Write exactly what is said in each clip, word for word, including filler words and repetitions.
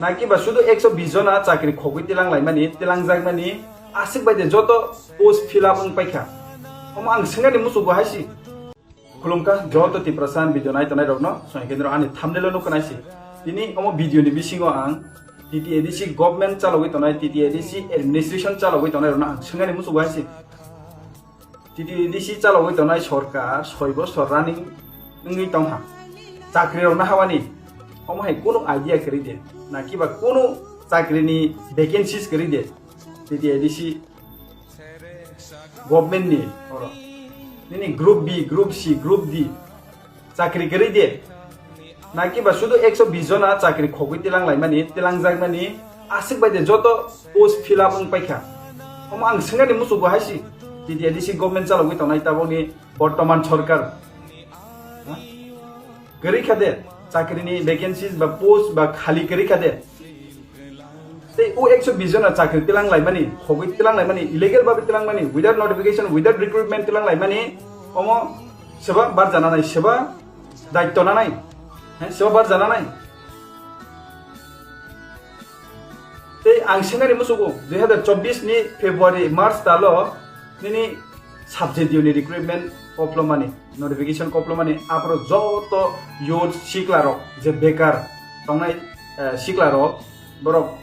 Naki ba sudu ekso bis jona chakri khogwi tilang laimani, tilang jakmani, aswk bai de joto post fill up wng paikha. Omo ang swngani musugo haisi. Khulumkha joto Tiprasa video nai tonai rokno, songkhe ani thumbnail o nukha naisi. Tini omo video ni bisingo ang T T A D C government chalogwi tonai, T T A D C administration chalogwi tonai rokno ang swngani musugo haisi. T T A D C chalogwi tonai sorkar soi bosor running wngwi tongha. Chakri rokno hawani omo hai kunu idea kwrwi de, naki ba kunu chakri ni vacancies kwrwi de. T T A D C government ni oro nini group B, group C, group D chakri kwrwi de. Naki ba sudu ekso bis jona chakri khogwi tilang laimani, tilang jakmani, aswk bai de joto post fill up wng paikha. Omo ang swngani musugo haisi, T T A D C government chalogwi tonai tabokni bortoman sorkar. Ha? Kwrwi kha de, chakri ni vacancies ba post ba khali kwrwi kha de. Tei o ekso bis jona chakri tilang laimani, khogwi tilang laimani, illegal babe tilang mani, without notification, without recruitment tilang laimani, omo seba barjana nai, seba daitto nanai, he, seba barjana nai. Tei ang senari musugo dui hazar chobbish ni February, March talo nini subject ni recruitment koplomani, notification koplomani, aphuru joto youth sikla rok je bekar tongnai, eh, sikla rok, borok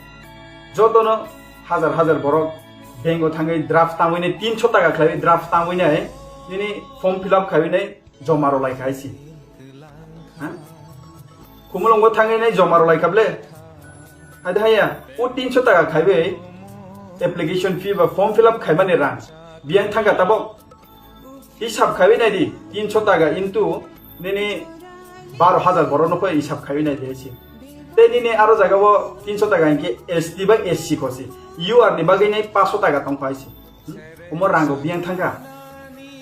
jotono hajar hajar borok bank o thangwi draft tangwi nai, tinso taka khlaiwi draft tangwi nai, nini form fill up khaiwi nai joma rw lai kha hai si. Ha? Khumulwngo thangwi nai joma rw lai kha ble. Hai de haya, o tinso taka khaiwi application fee ba form fill up khaimani rang biyang thangkha tabok. Hisab khaiwi nai di, tinso taka into nini baro hajar borok no koi hisab khaiwi nai di hai si. Tei nini aro jaga o tinso taka hinkhe S T bai S C khosi. U R ni bagwi nai paso taka tong phai si. Hmm? Omo rang rok biyang thangkha.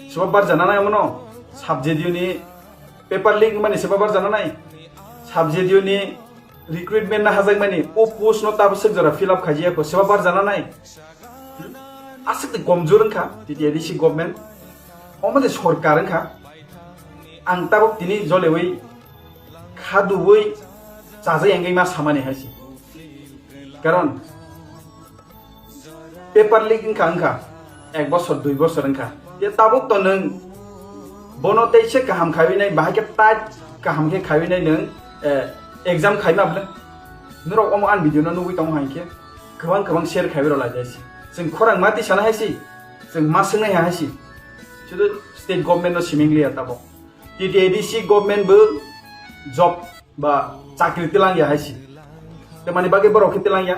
Seba barjana nai omono. Subject ni paper leak mani seba barjana nai. Subject ni recruitment na hajakmani, o post no tabuk swk jora fill up khaijaya kho, seba barjana nai. Hmm? Aswk de komjor wngkha T T A D C government. Omo de sorkar wngkha. Ang tabuk tini jolewi, khaduwi, chajai wngwi ma samani hai si. Karon, paper leak wngkha, wngkha, ek bosor, dui bosor wngkha. Ye tabuk to nwng bono teise kaham khaiwi nai, bahai khe tight kaham khe khaiwi nai nwng, eh, exam khaima bwle. Norok omo ani video no nugwi tongo hai khe kwbang kwbang share khaiwi rw lai jai si. Chwng khorang mati sana hai si, chwng ma swngnai hai si. Sudu state government no siming liya tabuk. T T A D C government bo job ba chakri tilang ya hai si. Tamani bagwi borok khe tilang ya?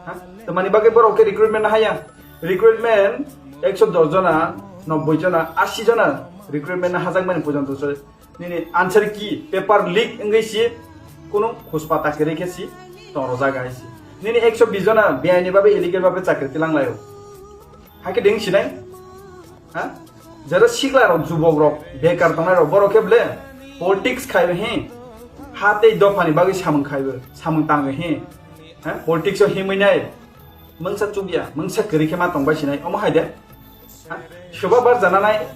Ha? Tamani bagwi borok khe recruitment na haya? Recruitment ekso dos jona, nobboi jona, ashi jona recruitment na hajak mani porjonto se. Nini answer key, paper leak wngwi si, kunu khuspata kwrwi khe si tong rwjak hai si. Nini ekso bis jona beaini babe illegal babe chakri tilang laio. Hai khe deng sinai? Ha? Jero sikla rok, jubok rok, bekar tongnai rok, borok khe ble politics khaibo he. Ha tei dophani bagwi samung khaibo, samung tango he. Ha? Politics o himwi nai. Mungsa chukya, mungsa kwrwi khe ma tongbai sinai. Omo hai de. Ha? Soba bar jananai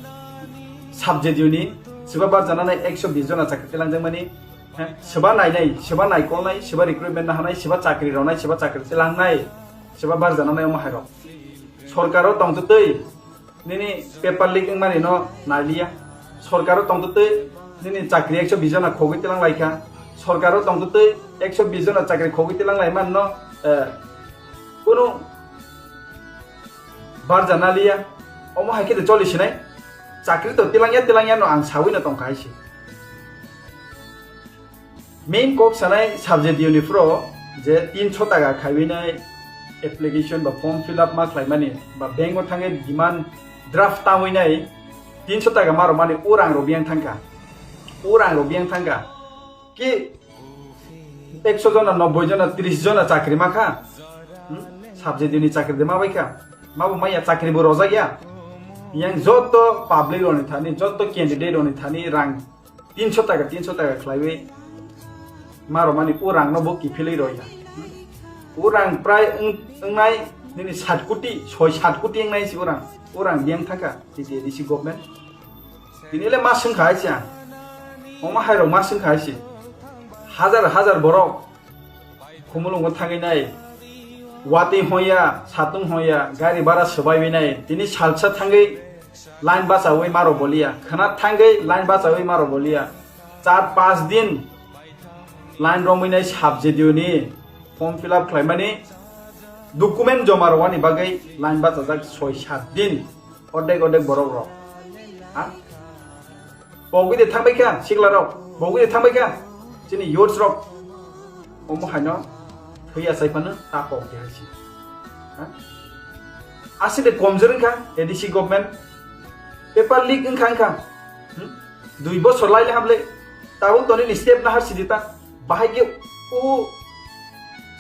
subject unit, soba bar jananai ekso bis jona chakri tilangjak mani. Ha? Soba nainai, soba naikolnai, soba recruitment na hanai, soba chakri ronai, soba chakri tilangnai. Soba bar jananai omo hai rok. Sorkaro tongtwtwi nini paper leak wngmani no nailiya. Sorkaro tongtwtwi nini chakri ekso bis jona khogwi tilang laikha. Sorkaro tongtwtwi ekso bis jona chakri khogwi tilang laimani no, eh, kunu barja naliya. Omo hai khe de choli sinai. Chakri to tilangya, tilangya no ang sawi no tongkha hai se. Main kok sanai subject unit pro je tinso taka khaiwi nai application ba form fill up ma khlaimani ba bank o thangwi demand draft tangwi nai tinso taka ma rwmani o rang rok biyang thangkha. O rang rok biyang thangkha. Ki ekso jona, nobboi jona, tris jona chakri ma kha. Hmm? Subject unit chakri de ma bai kha. Ma bo maya chakri bo rojak ya. Yang joto public roni thani, joto candidate roni thani rang tinso taka, tinso taka khlaiwi ma rwmani o rangno bo kiphilwi rw ya. O rang prai wng-, wngnai nini sat koti, soi sat koti wngnai si o rang. O rang biyang thangkha T T A D C government. Tini le ma swngkha hai se ang. Omo hai rok ma swngkha hai se. Hajar hajar borok Khumulungo thangwi nai, watwi hoya, satung hoya, gari bara swbaiwi nai, tini salsa thangwi line bachawi maro boliya, khwna thangwi line bachawi maro boliya. Char panch din line romwi nai sub J D U ni form fill up khlaimani document joma rwani bagwi line bachajak soi sat din, ordek ordek borok rok. Ha? Pogwi de thangbai kha, sikla rok, pogwi de thangbai kha, chini youths rok. Omo haino thwi achai phano ta pok de hai si. Ha? Aside komjor wngkha A D C government, paper leak wngkha wngkha. Hmm? Dui bosor lai le hamle, tabuk toni ni step nahar sidi ta, bahai ke o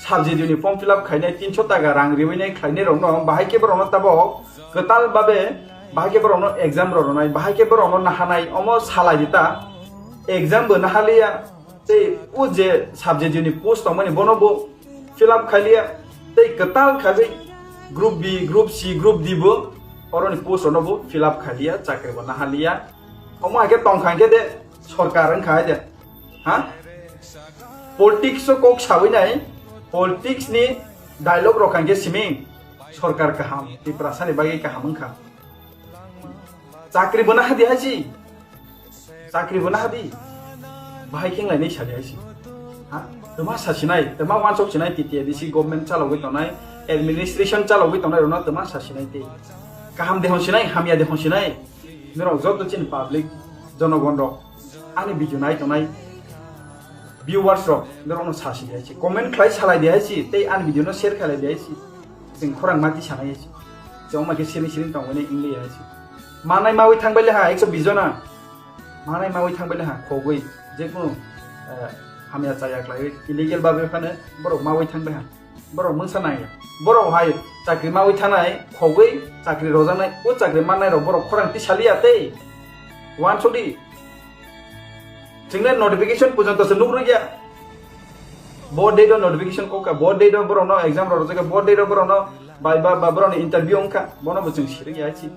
sub J D U ni form fill up khainai tinso taka rang riwi nai khlainai rokno, bahai ke borokno tabok kwtal babe, bahai ke borokno exam rok rwnai, bahai ke borokno nahanai, omo salai di ta, exam bo nahaliya, tei o je sub J D U ni post tongmani bono bo fill up khailiya, tei kwtal khawi group B, group C, group D bo oroni post rokno bo fill up khailiya, chakri bo nahaliya, omo hai khe tongkha hwnkhe de sorkar wngkha hai de. Ha? Politics o kok sawi nai, politics ni dialogue rok hwnkhe simi sorkar kaham, Tiprasa ni bagwi kaham wngkha. Chakri bo nahadi hai si. Chakri bo nahadi. Bahai khe nai sadi hai si. Ha? Tama sasinai, tama wansok sinai T T A D C government chalogwi tonai, administration chalogwi tonai rokno tama sasinai tei. Kaham de hon sinai, hamya de hon sinai. Norok joto chini public, jonogon rok, ani video nai tonai viewers rok, norokno sasi di hai si, comment khlai salai di hai si, tei ani video no share khlai di hai si, chwng khorang mati sanai hai si, chwng ma khe siring siring tongmani wngli hai si, manai mawi thangbai le ha ekso bis jona, manai mawi thangbai le ha khogwi, jekunu, eh, hamya chaya khlaiwi illegal babe phano borok mawi thangbai ha. Borok mungsa nangya. Borok hai chakri mawi thanai, khogwi chakri rojaknai, o chakri mannai rok borok khorang tisaliya tei. Wansukdi. Chwngno notification pujonto se nuk rwkya. Bo date o notification kokha, bo date o borokno exam rok rwjakha, bo date o borokno bai ba, ba borokni interview wngkha, bono bo chwng sirwkya hai si.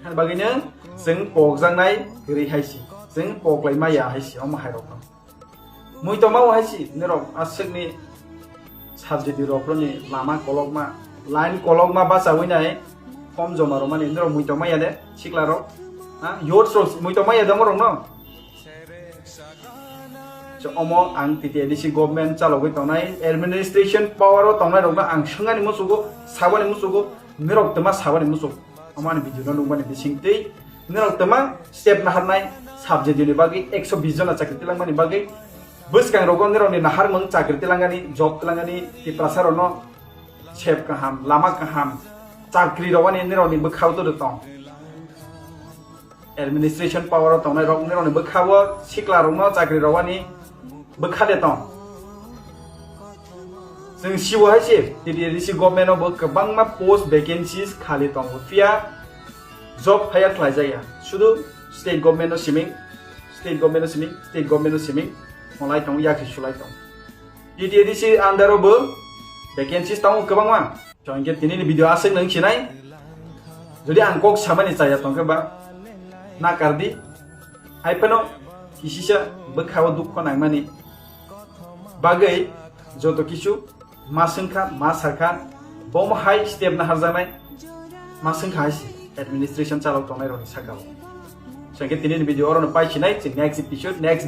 Hani bagwino chwng pokjaknai kwrwi hai si. Chwng poklai maya hai si, omo hai rokno. Muitoma o hai si, norok aswkni subject rok ni lama kolokma, line kolokma bachawi nai, form joma rwmani norok muitoma ya de, sikla rok, ha, youths rok muitoma ya de omorok no. So, omo ang T T A D C government chalogwi tongnai, administration power o tongnai rokno ang swngani muchugo, sabani muchugo, norok twma sabani muchuk. Omo ani video no nukmani bisingtwi norok twma step naharnai subject ni bagwi ekso bis jona chakri tilangmani bagwi bwskang rogo norokni naharmung chakri tilangani, job tilangani, Tiprasa rokno sep kaham, lama kaham, chakri rwani norokni bwkhao todo tong. Administration power o tongnai rok norokni bwkhao sikla rokno chakri rwani bwkha de tong. Chwng sibo hai se, T T A D C government o bo kwbangma post vacancies khali tongo, phiya job phaiya khlaijakya. Sudu state government no siming, state government no siming, state government no siming, molai tongo, yakhe sulai tongo. T T A D C under o bo vacancies tongo kwbangma. So, hinkhe tini ni video aswk nung sinai. Jodi ang kok samani chaya tongkhe ba, nakardi. Hai phano kisisa bwkhao dukho nangmani bagwi joto kichu ma swngkha, ma sakha, bomo hai step naharjaknai, ma swngkha hai si administration chalok tongnai rokni sakao. So, hinkhe tini ni video orono pai sinai, chwng next episode, next